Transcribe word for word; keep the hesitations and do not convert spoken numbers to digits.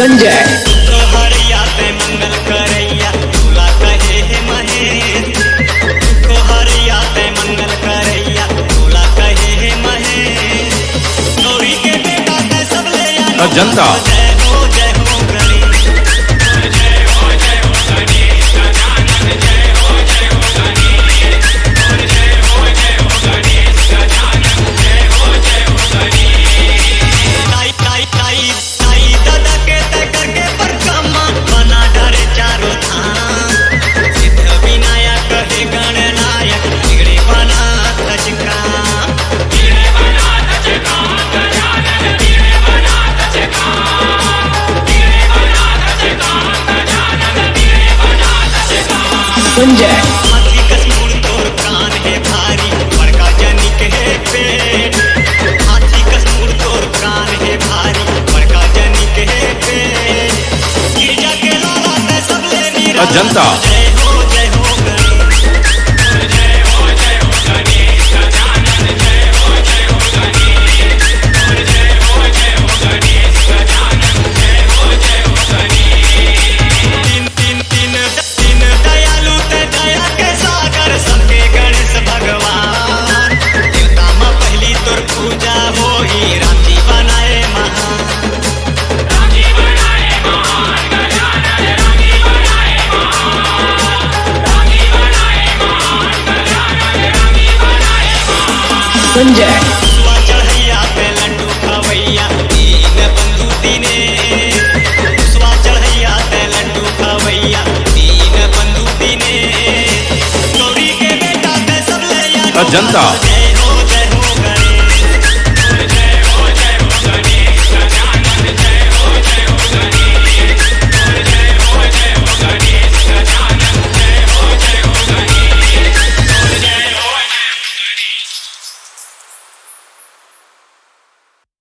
संजय। तोहर याद मंगल करैया, तोला कहे हे महेश। तोहर याद मंगल करैया, तोला कहे हे महेश। गौरी के बेटा तैं सबले अनोखा। जनता। जय हो, जय हो गणेश। ताई, ताई, ताई, ताई दादा के तय करके परकमा, बना डारे चारों धाम। सिद्ध विनायक हे गणनायक, बिगड़े बना तच काम। संजय। हाथी कस मुड़ तोर कान हे भारी, बड़का जनी के हे पेट। हाथी कस मुड़ तोर कान हे भारी, बड़का जनी के हे पेट। गिरजा के लाला तैं सबले निराला। जनता। जय हो, जय हो गणेश। तीन, तीन, तीन, तीन दयालु तैं दया के सागर, सबके गणेश भगवान। देवता म पहिली तोर पूजा होही, राखी बनाए महान। संजय। पुसवा चढ़ैया पे लड्डू खवैया, दीन बंधु दीने। पुसवा चढ़ैया पे लड्डू खवैया, दीन बंधु दीने। गौरी के बेटा तैं सबले अनोखा। जनता।